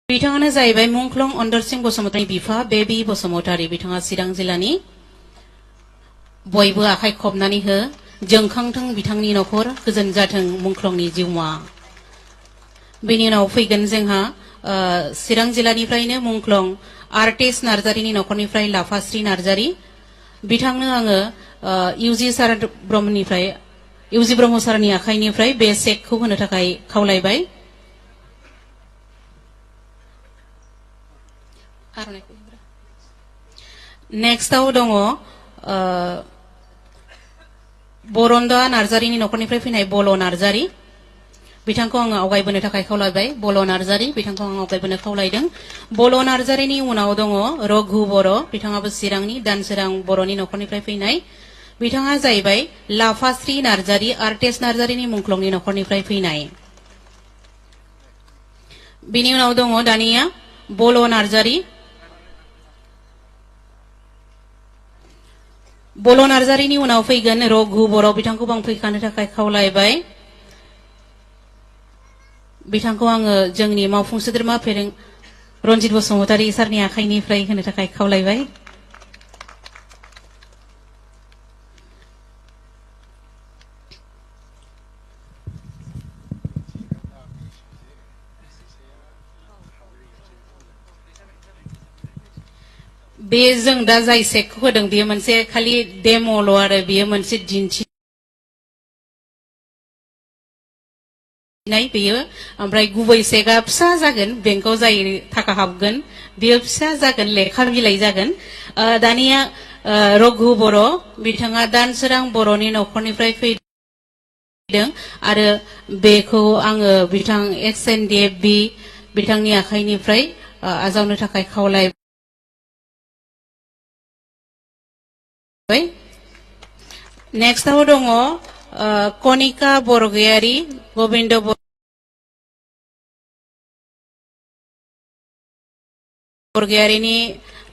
बिथाङानो जाहैबाय मुंख्लं अन्दरसिं बसुमतारी बिफा बेबी बसुमतारी। बिथाङा चिरां जिल्लानि। बयबो आखाइ खबनानै हो, जोंखांथों बिथांनि नखर, गोजोन जाथों मुंख्लंनि जिउमा। बेनि उनाव फैगोन जोंहा चिरां जिल्लानिफ्रायनो मुंख्लं आर्टिस्ट नार्जारिनि नखरनिफ्राय लाफाश्री नार्जारी। बिथांनो आङो इउजि ब्रह्म सारनि आखाइनिफ्राय बे चेकखौ होनो थाखाय खावलायबाय। नेक्स्टआव दङ बरन्दा नार्जारिनि नखरनिफ्राय फैनाय बल' नार्जारी। बिथांखौ आङो आवगायबोनो थाखाय खावलायबाय। बल' नार्जारी बिथांखौ आं आवगायबोनो खावलायदों। बल' नार्जारीनि उनाव दङ रघु बर'। बिथाङाबो चिरांनि दानसोरां बर'नि नखरनिफ्राय फैनाय। बिथाङा जाहैबाय लाफाश्री नार्जारी आर्टिस्ट नार्जारिनि मुंख्लंनि नखरनिफ्राय फैनाय। बिनि उनाव दङ दानिया बल' नार्जारी। बल' नार्जारीनि उनाव फैगोन रघु बर'। बिथांखौबो आं फैखानो थाखाय खावलायबाय। बिथांखौ आङो जोंनि मावफुं सोद्रोमा फेरें रनजित बसुमतारी सारनि आखाइनिफ्राय होनो थाखाय खावलायबाय। बे जों दा जाय चेकखौ होदों बेयो मोनसे खालि डेम'ल' आरो बेयो मोनसे दिन्थिनाय बेयो। ओमफ्राय गुबै चेकआ फिसा जागोन, बेंकआव जाय थाखा हाबगोन बेयो फिसा जागोन, लेखा बिलाइ जागोन। दानिया रघु बर'। बिथाङा दानसोरां बर'नि नखरनिफ्राय फैदों आरो बेखौ आङो बिथां XNDFB बिथांनि आखाइनिफ्राय आजावनो थाखाय खावलाय। नेक्स्टआव दङ कनिका बरगयारी गोविंद बरगयारीनि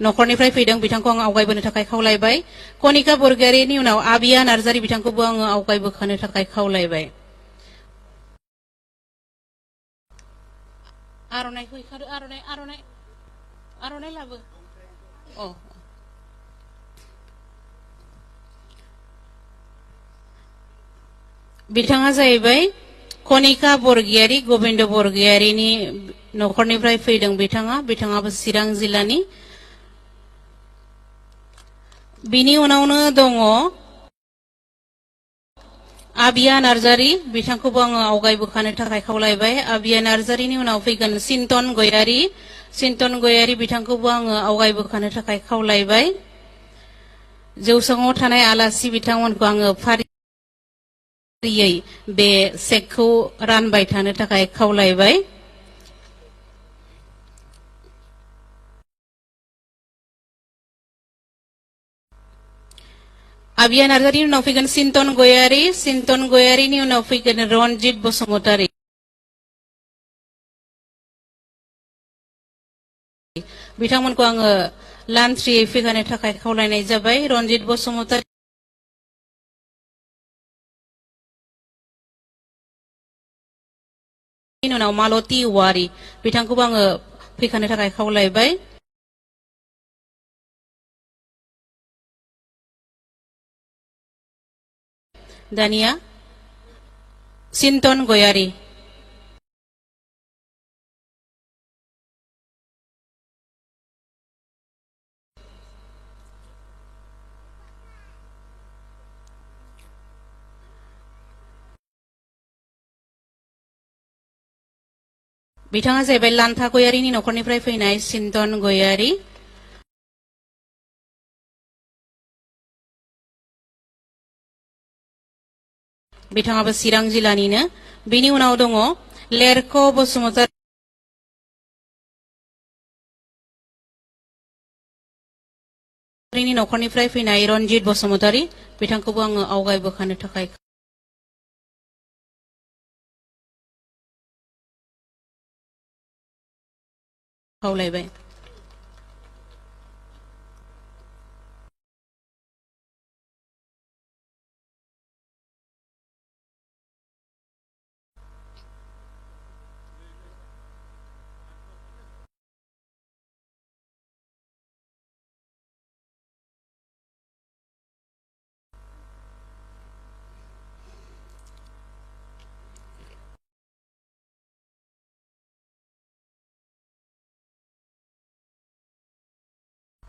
नखरनिफ्राय फैदों। बिथांखौ आं आवगायबोनो थाखाय खावलायबाय। कनिका बरगयारीनि उनाव आबिया नार्जारी। बिथांखौबो आङो आवगायबोखानो थाखाय खावलायबाय। आर'नाइखौ इखादो, आर'नाइ लाबो। बिथाङा जाहैबाय कनिका बरगयारी गोविंद बरगयारीनि नखरनिफ्राय फैदों। बिथाङाबो चिरां जिल्लानि। बिनि उनावनो दङ आबिया नार्जारी। बिथांखौबो आङो आवगायबोखानो थाखाय खावलायबाय। आबिया नार्जारीनि उनाव फैगोन चिन्तन गयारी। चिन्तन गयारी बिथांखौबो आङो आवगायबोखानो थाखाय खावलायबाय। जौसाङाव थानाय आलासि बिथांमोनखौ आङो फारियै बे चेकखौ रानबाय थानो थाखाय खावलायबाय। आबिया नार्जारीनि उनाव फैगोन चिन्तन गयारी। चिन्तन गयारीनि उनाव फैगोन रनजित बसुमतारी। बिथांमोनखौ आङो लान्थ्रियै फैखानो थाखाय खावलायनाय जाबाय। रनजित बसुमतारी बिनि उनाव मालती औवारी। बिथांखौबो आङो फैखानो थाखाय खावलायबाय। दानिया चिन्तन गयारी। बिथाङा जाहैबाय लान्था गयारीनि नखरनिफ्राय फैनाय चिन्तन गयारी। बिथाङाबो चिरां जिल्लानिनो। बिनि उनाव दङ लेरख' बसुमतारीनि नखरनिफ्राय फैनाय रनजित बसुमतारी। बिथांखौबो आङो आवगायबोखानो थाखाय खावलायबाय।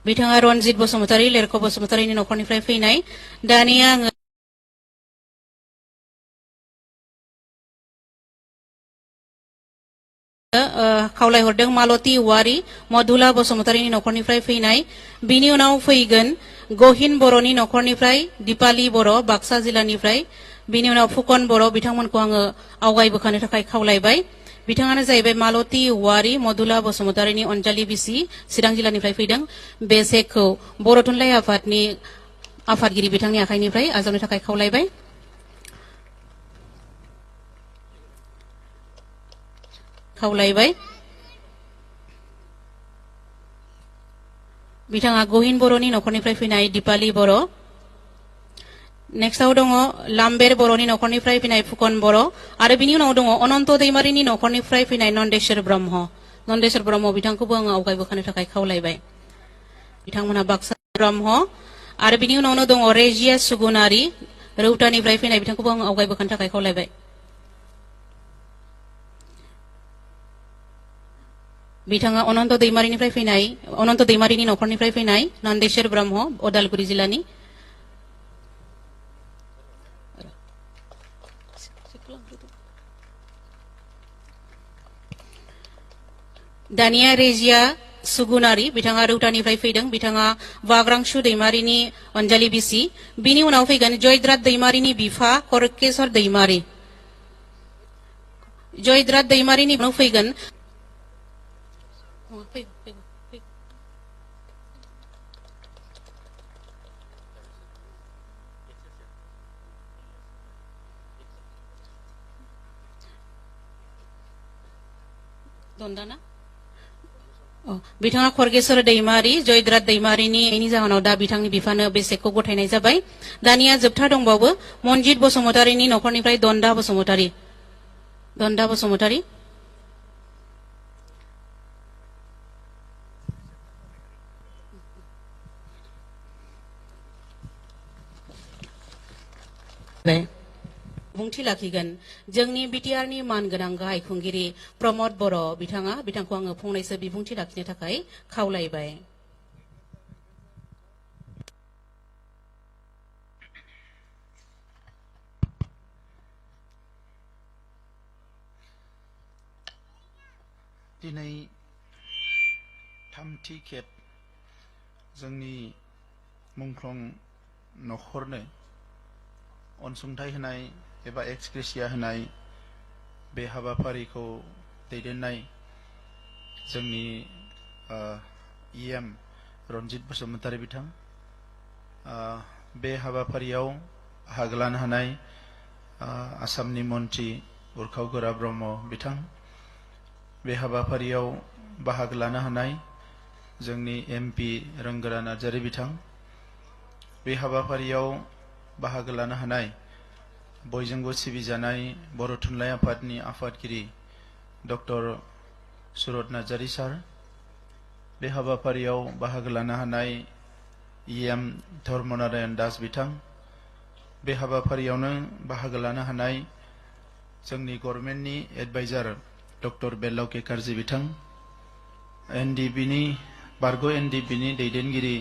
बिथाङा रनजित बसुमतारी लेरख' बसुमतारीनि नखरनिफ्राय फैनाय दानिया आङो खावलायहरदों मालती औवारी मधुला बसुमतारीनि नखरनिफ्राय फैनाय बिनि उनाव फैगोन गहिन बर'नि नखरनिफ्राय दिपाली बर' बाक्सा जिल्लानिफ्राय बिनि उनाव फुकन बर' बिथांमोनखौ आङो आवगायबोखानो थाखाय खावलायबाय बिथाङानो जाहैबाय मालती औवारी मधुला बसुमतारीनि अनजालि बिसि चिरां जिल्लानिफ्राय फैदों बे चेकखौ बर' थुनलाइ आफादनि आफादगिरि बिथांनि आखाइनिफ्राय आजावनो थाखाय खावलायबाय बिथाङा गहिन बर'नि नखरनिफ्राय फैनाय दिपाली बर' नेक्स्टआव दङ लाम्बेर बर'नि नखरनिफ्राय फैनाय फुकन बर' आरो बिनि उनाव दङ अनन्त दैमारिनि नखरनिफ्राय फैनाय नन्देश्वर ब्रह्म बिथांखौबो आङो आवगायबोखानो थाखाय खावलायबाय बिथांमोना बाक्सा ब्रह्म आरो बिनि उनावनो दङ रेजिया सुगुनारी रौतानिफ्राय फैनाय बिथांखौबो आङो आवगायबोखानो थाखाय खावलायबाय बिथाङा अनन्त दैमारिनि नखरनिफ्राय फैनाय नन्देश्वर ब्रह्म उदालगुरि जिल्लानि दानिया रेजिया सुगुनारी बिथाङा रौतानिफ्राय फैदों बिथाङा वाग्रांशु दैमारिनि अनजालि बिसि बिनि उनाव फैगोन जयद्रात दैमारिनि बिफा करकेश्वर दैमारि जयद्रात दैमारिनि उनाव फैगोन दन्दाना बिथाङा खरगेश्वर दैमारि जयद्रात दैमारिनि जाहोनाव दा बिथांनि बिफानो बे चेकखौ गथायनाय जाबाय दानिया जोबथा दंबावो मनजित बसुमतारीनि नखरनिफ्राय दन्दा बसुमतारी बिबुंथि लाखिगोन जोंनि बिटिआरनि मानगोनां गाहाय खुंगिरि प्रमद बर' बिथांखौ आङो फंनैसो बिबुंथि लाखिनो थाखाय खावलायबाय दिनै थामथि खेब जोंनि मुंख्लं नखरनो अनसुंथाइ होनाय एबा एक्सग्रेसिया होनाय बे हाबाफारिखौ दैदेननाय जोंनि इएम रनजित बसुमतारी बिथां बे हाबाफारियाव बाहागो लानो हानाय आसामनि मन्त्रि उरखाव गोरा ब्रह्म बिथां बे हाबाफारियाव बाहागो लानो हानाय जोंनि एमपि रोंगोरा नार्जारी बिथां बे हाबाफारियाव बाहागो लानो हानाय बयजोंबो सिबिजानाय बर' थुनलाइ आफादनि आफादगिरि डक्टर सुरत नार्जारी सार बे हाबाफारियाव बाहागो लानो हानाय इएम धर्मनारायण दास बिथां बे हाबाफारियावनो बाहागो लानो हानाय जोंनि गभर्नमेन्टनि एडभाइजार डक्टर बेल्लाव केकारजी बिथां बारग' एनडिपिनि दैदेनगिरि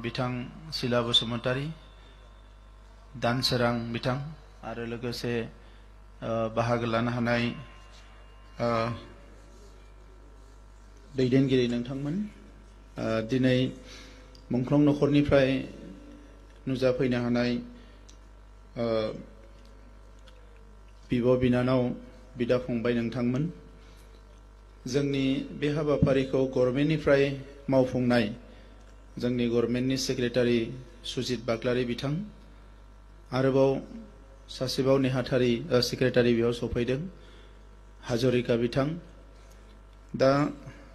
बिथां सिला बसुमतारी दानसोरां बिथां आरो लोगोसे बाहागो लानो हानाय दैदेनगिरि नोंथांमोन दिनै मुंख्लं नखरनिफ्राय नुजाफैनो हानाय बिब' बिनानाव बिदा फंबाय नोंथांमोन जोंनि बे हाबाफारिखौ गभर्नमेन्टनिफ्राय मावफुंनाय जोंनि गभर्नमेन्टनि सेक्रेटारि सुजित बाग्लारी बिथां आरोबाव सासेबाव नेहाथारि सेक्रेटारि बेयाव सफैदों हाजरिका बिथां दा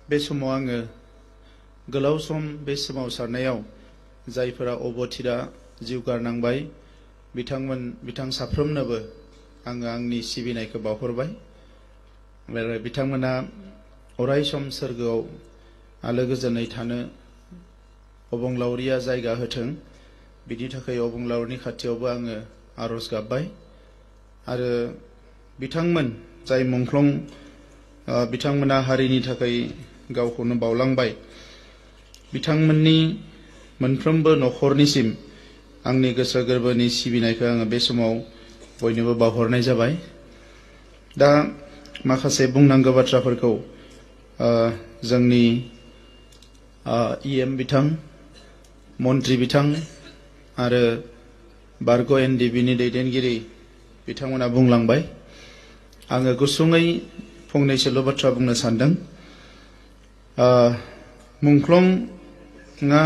बे समाव आङो गोलाव सम बे सोमावसारनायाव जायफोरा अबथिरा जिउ गारनांबाय बिथां साफ्रोमनोबो आङो आंनि सिबिनायखौ बावहरबाय बिथांमोना अराय सम सोरगोआव आलो गोजोनै थानो अबंलावरिया जायगा होथों बिनि थाखाय अबंलावरिनि खाथियावबो आङो आरज गाबबाय आरो बिथांमोन जाय बिथांमोना हारिनि थाखाय गावखौनो बावलांबाय बिथांमोननि मोनफ्रोमबो नखरनिसिम आंनि गोसो गोरबोनि सिबिनायखौ आङो बे समाव बयनोबो बावहरनाय जाबाय। दा माखासे बुंनांगौ बाथ्राफोरखौ जोंनि इएम बिथां, मन्त्रि बिथां आरो बारग' एनडिबिनि दैदेनगिरि बिथांमोना बुंलांबाय। आङो गुसुङै फंनैसोल' बाथ्रा बुंनो सानदों। मुंख्लंआ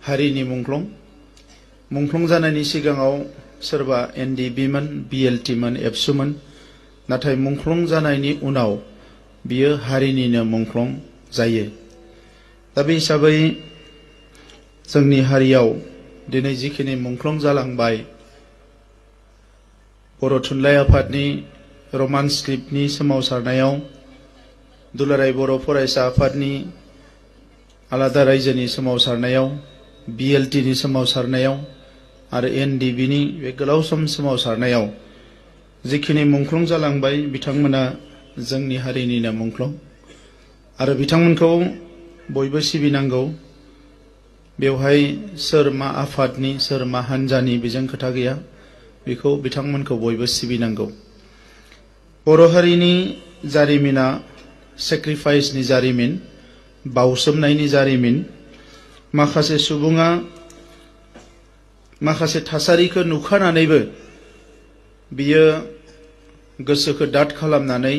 हारिनि मुंख्लं। मुंख्लं जानायनि सिगाङाव सोरबा एनडिबिमोन, बिएलटिमोन, एबसुमोन, नाथाय मुंख्लं जानायनि उनाव बियो हारिनिनो मुंख्लं जायो। दा बे हिसाबै जोंनि हारियाव दिनै जिखिनि मुंख्लं जालांबाय, बर' थुनलाइ आफादनि रमान स्क्रिप्टनि सोमावसारनायाव, दुलाराय बर' फरायसा आफादनि आलादा रायजोनि सोमावसारनायाव, बिएलटिनि सोमावसारनायाव आरो एनडिबिनि बे गोलाव सम सोमावसारनायाव जिखिनि मुंख्लं जालांबाय, बिथांमोना जोंनि हारिनिनो मुंख्लं आरो बिथांमोनखौ बयबो सिबिनांगौ। बेवहाय सोर मा आफादनि, सोर मा हान्जानि बेजों खोथा गैया। बेखौ बिथांमोनखौ बयबो सिबिनांगौ। बर' हारिनि जारिमिना सेक्रिफाइसनि जारिमिन, बाउसोमनायनि जारिमिन। माखासे सुबुङा माखासे थासारिखौ नुखानानैबो बियो गोसोखौ दाद खालामनानै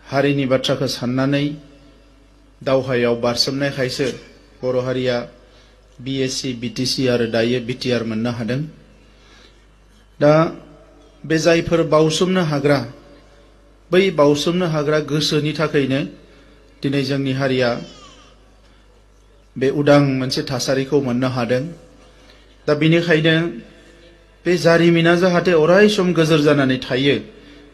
हारिनि बाथ्राखौ साननानै दावहायाव बारसोमनायखायसो बर' हारिया बिएसि, बिटिसि आरो दायो बिटिआर मोननो हादों। दा बे जायफोर बाउसोमनो हाग्रा, बै बाउसोमनो हाग्रा गोसोनि थाखायनो दिनै जोंनि हारिया बे उदां मोनसे थासारिखौ मोननो हादों। दा बेनिखायनो बे जारिमिना जाहाथे अराय सम गोजोर जानानै थायो,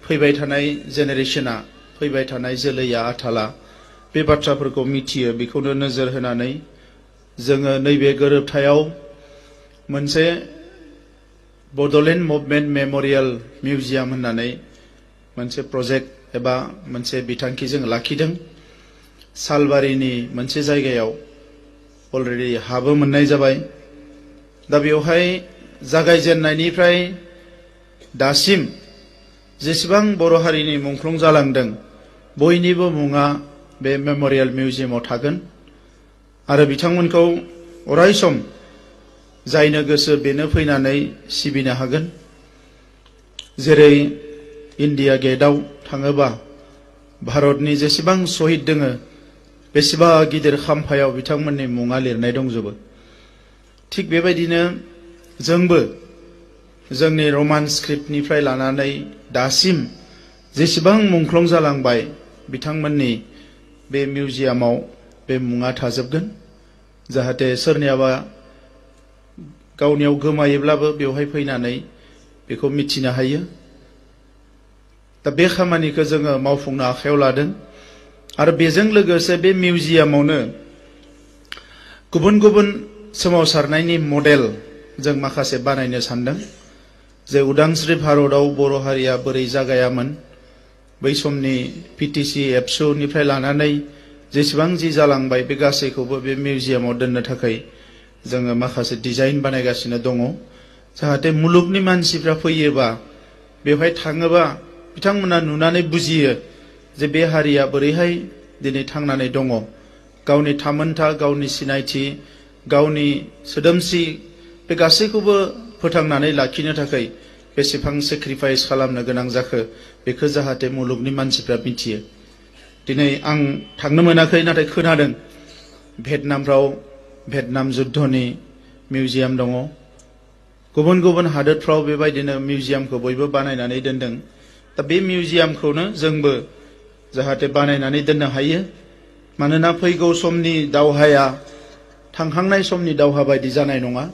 फैबाय थानाय जेनेरेसना, फैबाय थानाय जोलैया, आथाला बे बाथ्राफोरखौ मिथियो। बेखौनो नोजोर होनानै जोङो नैबे गोरोबथायाव मोनसे बड'लेण्ड मुभमेन्ट मेम'रियेल मिउजियाम होननानै मोनसे प्रजेक्ट एबा मोनसे बिथांखि जों लाखिदों। सालबारिनि मोनसे जायगायाव अलरेडि हाबो मोननाय जाबाय। दा बेवहाय जागायजेननायनिफ्राय दासिम जेसेबां बर' हारिनि मुंख्लं जालांदों, बयनिबो मुङा बे मेम'रियेल मिउजियामाव थागोन आरो बिथांमोनखौ अराय सम जायनो गोसो बेनो फैनानै सिबिनो हागोन। जेरै इन्डिया गेटआव थाङोबा भारतनि जेसेबां शहीद दोङो, बेसेबा गिदिर खाम्फायाव बिथांमोननि मुङा लिरनाय दंजोबो। थिग बेबायदिनो जोंबो जोंनि रमान स्क्रिप्टनिफ्राय लानानै दासिम जेसेबां मुंख्लं जालांबाय, बिथांमोननि बे मिउजियामाव बे मुङा थाजोबगोन। जाहाथे सोरनियाबा गावनियाव गोमायोब्लाबो बेवहाय फैनानै बेखौ मिथिनो हायो। दा बे खामानिखौ जोङो मावफुंनो आखायाव लादों आरो बेजों लोगोसे बे मिउजियामावनो गुबुन गुबुन सोमावसारनायनि मडेल जों माखासे बानायनो सानदों। जे उदांस्रि भारतआव बर' हारिया बोरै जागायामोन, बै समनि पिटिसि, एबसुनिफ्राय लानानै जेसेबां जि जालांबाय, बे गासैखौबो बे मिउजियामाव दोननो थाखाय जोङो माखासे डिजाइन बानायगासिनो दङ। जाहाथे मुलुगनि मानसिफ्रा फैयोबा, बेवहाय थाङोबा बिथांमोना नुनानै बुजियो जे बे हारिया बोरैहाय दिनै थांनानै दङ। गावनि थामोनथा, गावनि सिनायथि, गावनि सोदोमस्रि बे गासैखौबो फोथांनानै लाखिनो थाखाय बेसेबां सेक्रिफाइस खालामनो गोनां जाखो, बेखौ जाहाथे मुलुगनि मानसिफ्रा मिथियो। दिनै आं थांनो मोनाखै, नाथाय खोनादों भियेटनामफ्राव भियेटनाम जुद्धनि मिउजियाम दङ। गुबुन गुबुन हादोरफ्राव बेबायदिनो मिउजियामखौ बयबो बानायनानै दोनदों। दा बे मिउजियामखौनो जोंबो जाहाथे बानायनानै दोननो हायो। मानोना फैगौ समनि दावहाया थांखांनाय समनि दावहा बायदि जानाय नङा।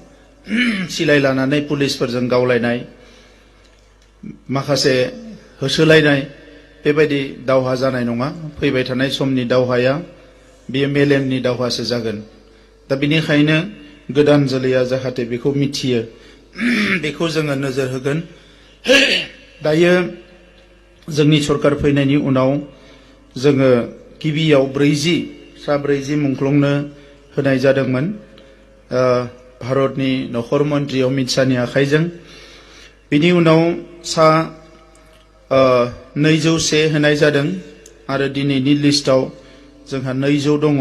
सिलाय लानानै पुलिसफोरजों गावलायनाय, माखासे होसोलायनाय, बेबायदि दावहा जानाय नङा। फैबाय थानाय समनि दावहाया बेयो मेलेमनि दावहासो जागोन। दा बेनिखायनो गोदान जोलैया जाहाथे बेखौ मिथियो, बेखौ जोङो नोजोर होगोन। दायो जोंनि सरकार फैनायनि उनाव जोङो गिबियाव 40 मुंख्लंनो होनाय जादोंमोन भारतनि नख'र मन्त्रि अमित शाहनि आखाइजों। बिनि उनाव सा 201 होनाय जादों आरो दिनैनि लिस्टआव जोंहा 200 दङ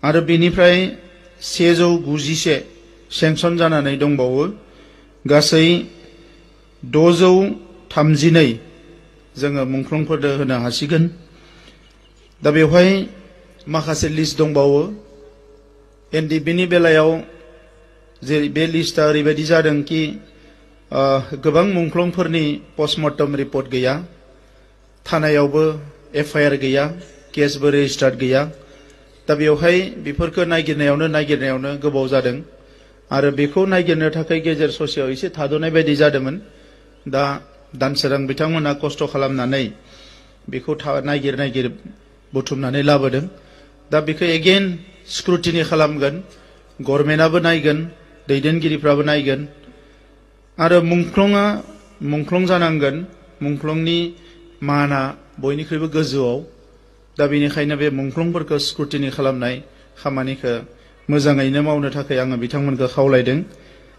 आरो बेनिफ्राय 191 सेंसन जानानै दंबावो। गासै 632 जोङो मुंख्लंफोरनो होनो हासिगोन। दा बेवहाय माखासे लिस्ट दंबावो। एनडिबिनि बेलायाव जे बे लिस्टआ ओरैबायदि जादों कि गोबां मुंख्लंफोरनि पस्टमर्टम रिपर्ट गैया, थानायावबो एफआइआर गैया, केसबो रेजिस्टार्ड गैया। दा बेवहाय बेफोरखौ नागिरनायावनो गोबाव जादों आरो बेखौ नागिरनो थाखाय गेजेर ससेयाव एसे थाद'नाय बायदि जादोंमोन। दा दानसोरां बिथांमोना खस्थ' खालामनानै बेखौ नागिर बुथुमनानै लाबोदों। दा बेखौ एगेन स्क्रुटिनि खालामगोन, गभर्नमेन्टआबो नायगोन, दैदेनगिरिफ्राबो नायगोन आरो मुंख्लं जानांगोन। मुंख्लंनि माना बयनिख्रुइबो गोजौआव। दा बेनिखायनो बे मुंख्लंफोरखौ स्क्रुटिनि खालामनाय खामानिखौ मोजाङैनो मावनो थाखाय आङो बिथांमोनखौ खावलायदों।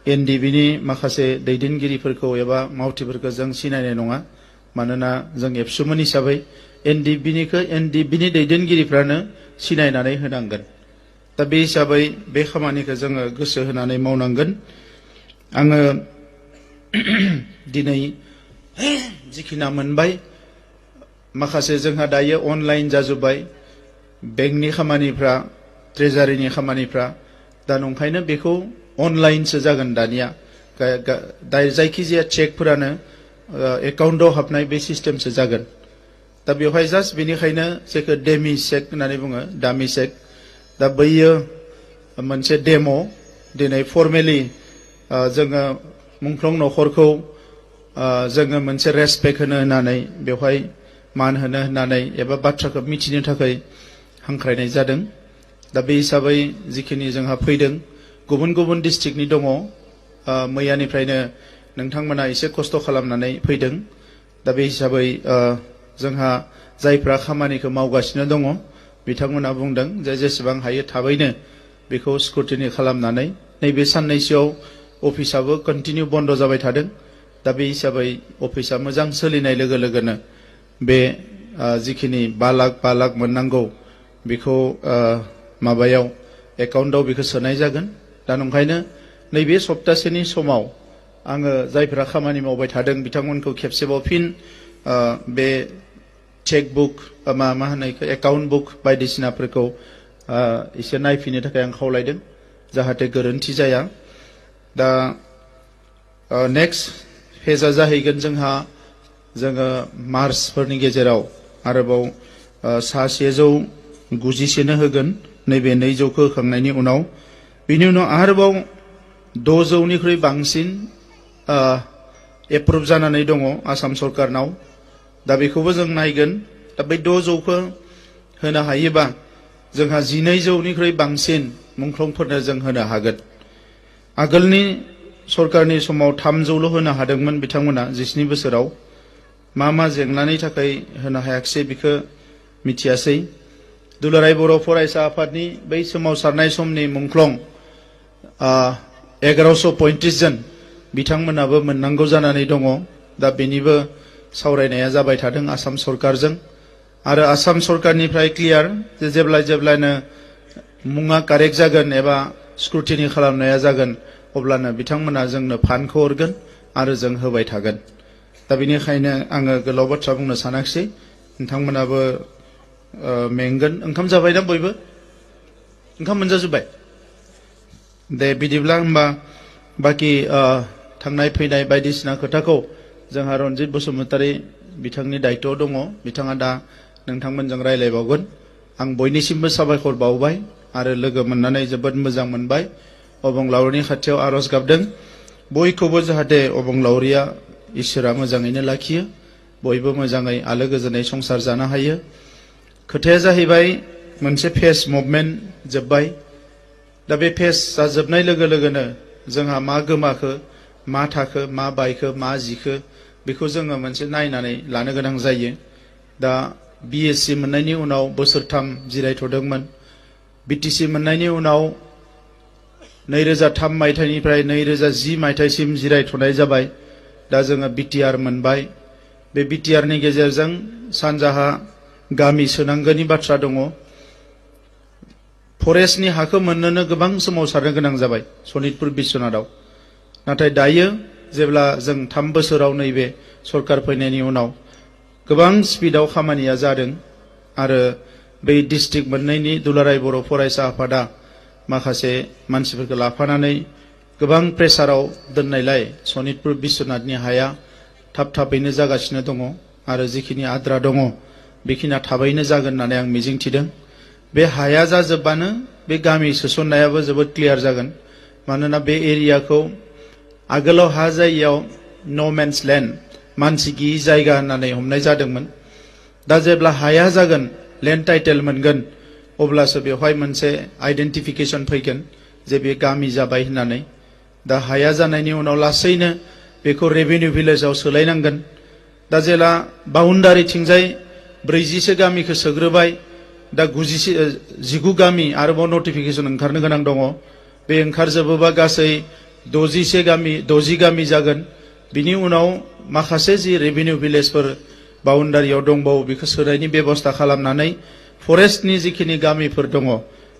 एनडिबिनि माखासे दैदेनगिरिफोरखौ एबा मावथिफोरखौ जों सिनायनाय नङा, मानोना जों एबसुमोन हिसाबै एनडिबिनि दैदेनगिरिफ्रानो सिनायनानै होनांगोन। दा बे हिसाबै बे खामानिखौ जोङो गोसो होनानै मावनांगोन। आङो दिनै जिखिना मोनबाय, माखासे जोंहा दायो अनलाइन जाजोब्बाय बेंकनि खामानिफ्रा, ट्रेजारिनि खामानिफ्रा। दा नंखायनो बेखौ अनलाइनसो जागोन दानिया। जायखिजाया चेकफोरानो एकाउन्टआव हाबनाय बे सिस्टेमसो जागोन। दा बेवहाय जास्ट बेनिखायनो जेखौ डेमि चेक होननानै बुङो, दामि चेक, दा बैयो मोनसे डेम'। दिनै फर्मेलि जोङो मुंख्लं नखरखौ जोङो मोनसे रेसपेक्ट होनानै बेवहाय मान होनो होननानै एबा बाथ्राखौ मिथिनो थाखाय हांख्रायनाय जादों। दा बे हिसाबै जिखिनि जोंहा फैदों, गुबुन गुबुन डिस्ट्रिक्टनि दङ। मैयानिफ्रायनो नोंथांमोना एसे खस्थ' खालामनानै फैदों। दा बे हिसाबै जोंहा जायफ्रा खामानिखौ मावगासिनो दङ बिथांमोना बुंदों जे जेसेबां हायो थाबैनो बेखौ स्क्रुटिनि खालामनानै नैबे साननैसोआव अफिसाबो कन्टिनिउ बन्द जाबाय थादों। दा बे हिसाबै अफिसा मोजां सोलिनाय लोगो लोगोनो बे जिखिनि 5 लाख मोननांगौ बेखौ माबायाव एकाउन्टआव बेखौ सोनाय जागोन। दा नंखायनो नैबे सप्तासेनि समाव आङो जायफ्रा खामानि मावबाय थादों बिथांमोनखौ खेबसेबाव फिन बे चेकबुक मा होनो एकाउन्ट बुक बायदिसिनाफोरखौ एसे नायफिननो थाखाय आं खावलायदों, जाहाथे गोरोन्थि जाया। दा नेक्स्ट फेजआ जाहैगोन जोङो मार्चफोरनि गेजेराव आरोबाव 190 होगोन, नैबे 200खौ होखांनायनि उनाव। बिनि उनाव आरोबाव 600निख्रुइ बांसिन एप्रुभ जानानै दङ आसाम सरकारनाव। दा बेखौबो जों नायगोन। दा बै 600खौ होनो हायोबा जोंहा 1200निख्रुइ बांसिन मुंख्लंफोरनो जों होनो हागोन। आगोलनि सरकारनि समाव 300ल' होनो हादोंमोन बिथांमोना 17 बोसोराव। मा जेंनानि थाखाय होनो हायाखिसै बेखौ मिथियासै। दुलाराय बर' फरायसा आफादनि बै सोमावसारनाय समनि मुंख्लं 1135 जन बिथांमोनाबो मोननांगौ जानानै दङ। दा बेनिबो सावरायनाया जाबाय थादों आसाम सरकारजों आरो आसाम सरकारनिफ्राय क्लियार जे जेब्लानो मुङा कारेक्ट जागोन एबा स्क्रुटिनि खालामनाया जागोन अब्लानो बिथांमोना जोंनो फान्डखौ हरगोन आरो जों होबाय थागोन। दा बेनिखायनो आङो गोलाव बाथ्रा बुंनो सानाखिसै। नोंथांमोनाबो मेंगोन। ओंखाम जाबायना बयबो? ओंखाम मोनजाजोब्बाय? दे बिदिब्ला होमबा बाखि थांनाय फैनाय बायदिसिना खोथाखौ जोंहा रन्जित बसुमतारी बिथांनि दायित्वआव दङ। बिथाङा दा नोंथांमोनजों रायलायबावगोन। आं बयनिसिमबो साबायखर बावबाय आरो लोगो मोननानै जोबोद मोजां मोनबाय। अबंलावरिनि खाथियाव आरज गाबदों बयखौबो जाहाथे अबंलावरिया इसोरा मोजाङैनो लाखियो, बयबो मोजाङै आलो गोजोनै संसार जानो हायो। खोथाया जाहैबाय मोनसे फेस मुभमेन्ट जोब्बाय। दा बे फेसआ जोबनाय लोगो लोगोनो जोंहा मा गोमाखो, मा थाखो, मा बायखो, मा जिखो बेखौ जोङो मोनसे नायनानै लानो गोनां जायो। दा बिएससि मोननायनि उनाव बोसोरथाम जिरायथ'दोंमोन। बिटिसि मोननायनि उनाव 2003 मायथाइनिफ्राय 2010 मायथाइसिम जिरायथ'नाय जाबाय। दा जोङो बिटिआर मोनबाय। बे बिटिआरनि गेजेरजों सानजाहा गामि सोनांगोनि बाथ्रा दङ। फरेस्टनि हाखौ मोननोनो गोबां सोमावसारनो गोनां जाबाय सनितपुर बिश्वनाथाव। नाथाय दायो जेब्ला जों 3 बोसोराव नैबे सरकार फैनायनि उनाव गोबां स्पिडआव खामानिया जादों आरो बै डिस्ट्रिक्ट मोननैनि दुलाराय बर' फरायसा आफादा माखासे मानसिफोरखौ लाफानानै गोबां प्रेसाराव दोननायलाय सनितपुर बिश्वनाथनि हाया थाब थाबैनो जागासिनो दङ आरो जिखिनि आद्रा दङ बेखिनिया थाबैनो जागोन होननानै आं मिजिंथिदों। बे हाया जाजोबबानो बे गामि सोसननायाबो जोबोद क्लियार जागोन। मानोना बे एरियाखौ आगोलाव हा जायगायाव नो मेन्स लेन्ड मानसि गैयि जायगा होननानै हमनाय जादोंमोन। दा जेब्ला हाया जागोन लेन्ड टाइटेल मोनगोन अब्लासो बेवहाय मोनसे आइडेन्टिफिकेशन फैगोन जे बे गामि जाबाय होननानै। दा हाया जानायनि उनाव लासैनो बेखौ रेभिनिउ भिलेजाव सोलायनांगोन। दा जेला बाउन्डारिथिंजाय 40सो गामिखौ सोग्रोबाय, दा 19 गामि आरोबाव नटिफिकेशन ओंखारनो गोनां दङ। बे ओंखारजोबोबा गासै 60 गामि जागोन। बिनि उनाव माखासे जि रेभिनिउ भिलेजफोर बाउन्डारियाव दंबावो बेखौ सोनायनि बेबस्था खालामनानै फरेस्टनि जिखिनि गामिफोर दङ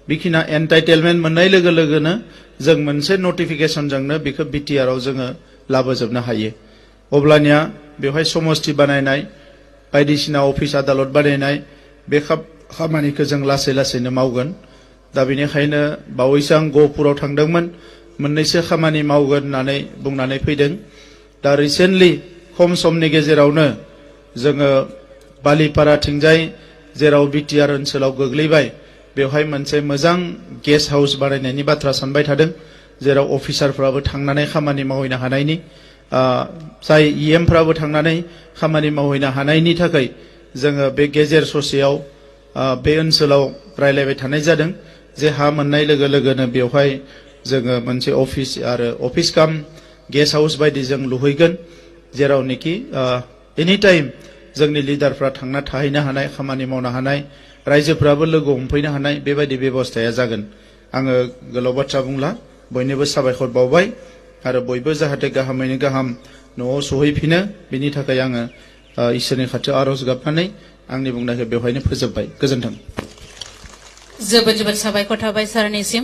बेखिना एन्टाइटेलमेन्ट मोननाय लोगो लोगोनो जों मोनसे नटिफिकेशनजोंनो बेखौ बिटिआरआव जोङो लाबोजोबनो हायो। अब्लानिया बेवहाय समस्ति बानायनाय बायदिसिना अफिस आदालत बानायनाय बे खामानिखौ जों लासै लासैनो मावगोन। दा बेनिखायनो बावैसो आं गहपुराव थांदोंमोन, मोननैसो खामानि मावगोन होननानै बुंनानै फैदों। दा रिसेन्टलि खम समनि गेजेरावनो जोङो बालिपाराथिंजाय जेराव बिटिआर ओनसोलाव गोग्लैबाय बेवहाय मोनसे मोजां गेस्ट हाउस बानायनायनि बाथ्रा सानबाय थादों, जेराव अफिसारफ्राबो थांनानै खामानि मावहैनो हानायनि, जाय इएमफ्राबो थांनानै खामानि मावहैनो हानायनि थाखाय जोङो बे गेजेर ससेयाव बे ओनसोलाव रायलायबाय थानाय जादों जे हा मोननाय लोगो लोगोनो बेवहाय जोङो मोनसे अफिस आरो अफिस काम गेस्ट हाउस बायदि जों लुहैगोन, जेरावनोखि एनि टाइम जोंनि लिडारफ्रा थांना थाहैनो हानाय, खामानि मावनो हानाय, रायजोफ्राबो लोगो हमफैनो हानाय बेबायदि बेबस्थाया जागोन। आङो गोलाव बाथ्रा बुंला, बयनोबो साबायखर बावबाय आरो बयबो जाहाथे गाहामैनो गाहाम न'आव सहैफिनो बिनि थाखाय आङो इसोरनि खाथियाव आरज गाबनानै आंनि बुंनायखौ बेवहायनो फोजोबबाय। गोजोन्थों। जोबोद जोबोद साबायखर थाबाय सारनिसिम।